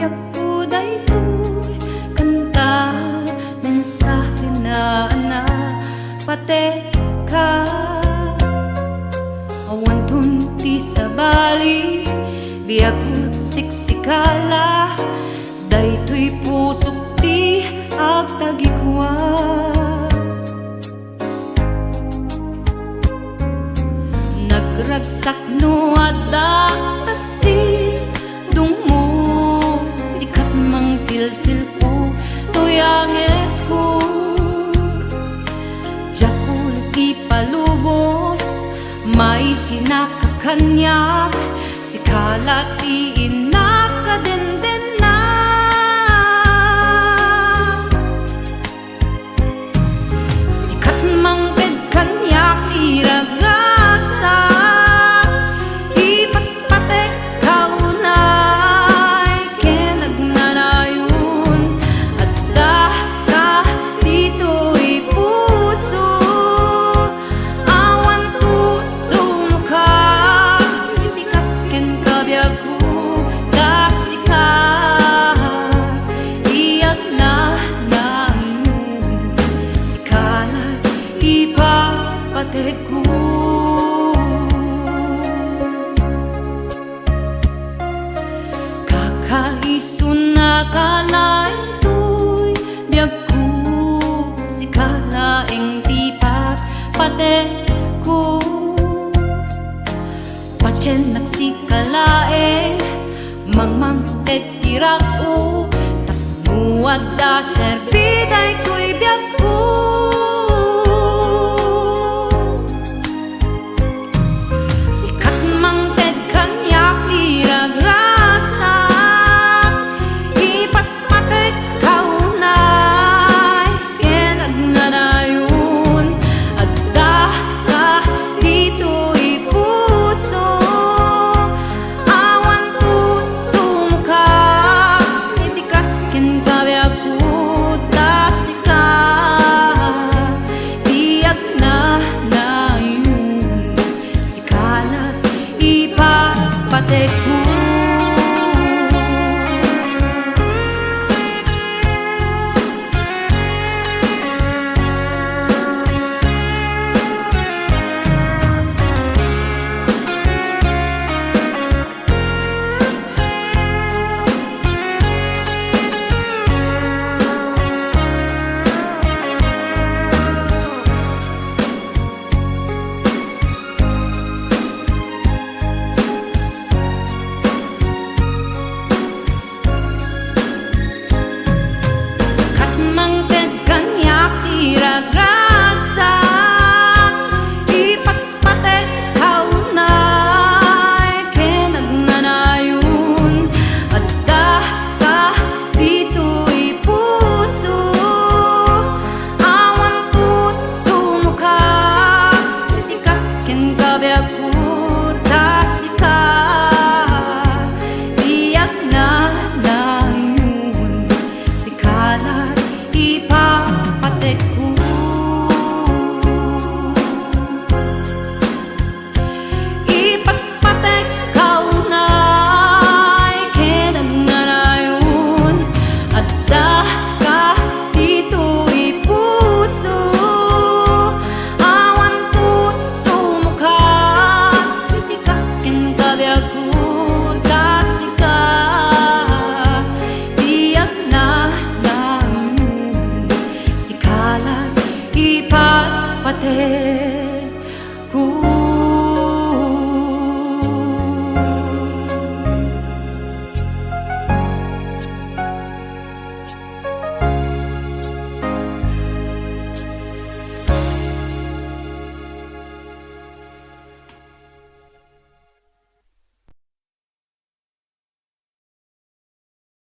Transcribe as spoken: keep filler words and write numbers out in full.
biagko daytoy kanta, mensahena a napatekka. Awanton ti sabali, biagko siksikala, daytoy pusok ti agtagikua. Nagragsak no adda sidungmo, sikat mangsilsilpo toy angesko. Diak pulos ipalubos, maisinak a kaniak, sika la ti innak a dendennak. Sikat mangted kaniak ti ragragsak, ipatpatekka unay ken agnanayon. Addaka ditoy puso, awan sumuka, iti kas ken kabiagko, ta sika ti agnanayon. Sika la ti ipatpatekko. Kakaisuna ka daytoy biagko, sika laeng ti patpatekko. Patiennak sika laeng, mangmangted ti rag-o, tapno adda serbi daytoy biagko. Sikat mangted kaniak ti ragragsak, ipatpatekka unay ken agnanayon. Addaka ditoy puso, awan sumuka, iti kas ken kabiagko, ta sika ti agnanayon. Sika la ipatpatekko. Sikat mangted kaniak ti ragragsak, ipatpatekka unay ken agnanayon. Addaka ditoy puso, awan sumuka, iti kas ken kabiagko, ta sika ti agnanayon. Sika la ipatpatekko. Ipatpatekka unay ken agnanayon. Addaka ditoy puso, awan sumuka, iti kas ken kabiagko, ta sika ti agnanayon. Sika la ipatpatekko.